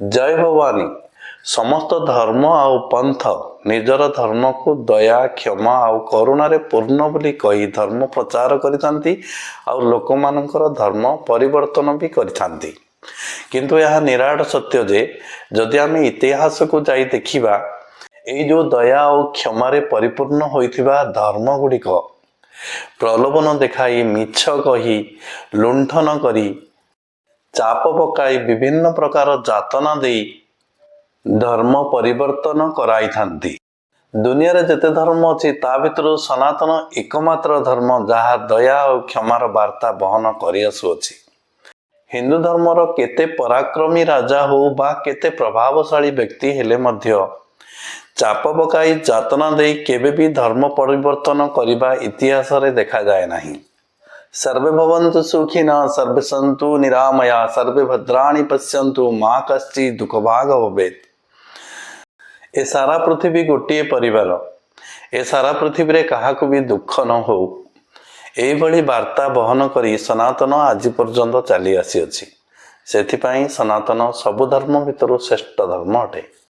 ଜୟ ଭବାନୀ। ସମସ୍ତ ଧର୍ମ ଆଉ ପନ୍ଥ ନିଜର ଧର୍ମକୁ ଦୟା, କ୍ଷମା ଆଉ କରୁଣାରେ ପୂର୍ଣ୍ଣ ବୋଲି କହି ଧର୍ମ ପ୍ରଚାର କରିଥାନ୍ତି ଆଉ ଲୋକମାନଙ୍କର ଧର୍ମ ପରିବର୍ତ୍ତନ ବି କରିଥାନ୍ତି। କିନ୍ତୁ ଏହା ନିରାଟ ସତ୍ୟ ଯେ ଯଦି ଆମେ ଇତିହାସକୁ ଯାଇ ଦେଖିବା, ଏଇ ଯେଉଁ ଦୟା ଆଉ କ୍ଷମାରେ ପରିପୂର୍ଣ୍ଣ ହୋଇଥିବା ଧର୍ମ ଗୁଡ଼ିକ ପ୍ରଲୋଭନ ଦେଖାଇ, ମିଛ କହି, ଲୁଣ୍ଠନ କରି, ଚାପ ପକାଇ, ବିଭିନ୍ନ ପ୍ରକାର ଯାତନା ଦେଇ ଧର୍ମ ପରିବର୍ତ୍ତନ କରାଇଥାନ୍ତି। ଦୁନିଆରେ ଯେତେ ଧର୍ମ ଅଛି, ତା ଭିତରୁ ସନାତନ ଏକମାତ୍ର ଧର୍ମ ଯାହା ଦୟା ଆଉ କ୍ଷମାର ବାର୍ତ୍ତା ବହନ କରିଆସୁଅଛି। ହିନ୍ଦୁ ଧର୍ମର କେତେ ପରାକ୍ରମୀ ରାଜା ହଉ ବା କେତେ ପ୍ରଭାବଶାଳୀ ବ୍ୟକ୍ତି ହେଲେ ମଧ୍ୟ ଚାପ ପକାଇ, ଯାତନା ଦେଇ କେବେ ବି ଧର୍ମ ପରିବର୍ତ୍ତନ କରିବା ଇତିହାସରେ ଦେଖାଯାଏ ନାହିଁ। ସର୍ବେ ଭବନ୍ତୁ ସୁଖିନଃ, ସର୍ବେ ସନ୍ତୁ ନିରାମୟା, ସର୍ବେ ଭଦ୍ରାଣି ପଶ୍ୟନ୍ତୁ, ମା କଶ୍ଚିତ୍ ଦୁଃଖ ଭବେତ୍। ଏ ସାରା ପୃଥିବୀ ଗୋଟିଏ ପରିବାର। ଏ ସାରା ପୃଥିବୀରେ କାହାକୁ ବି ଦୁଃଖ ନ ହଉ, ଏଇଭଳି ବାର୍ତ୍ତା ବହନ କରି ସନାତନ ଆଜି ପର୍ଯ୍ୟନ୍ତ ଚାଲି ଆସିଅଛି। ସେଥିପାଇଁ ସନାତନ ସବୁ ଧର୍ମ ଭିତରୁ ଶ୍ରେଷ୍ଠ ଧର୍ମ ଅଟେ।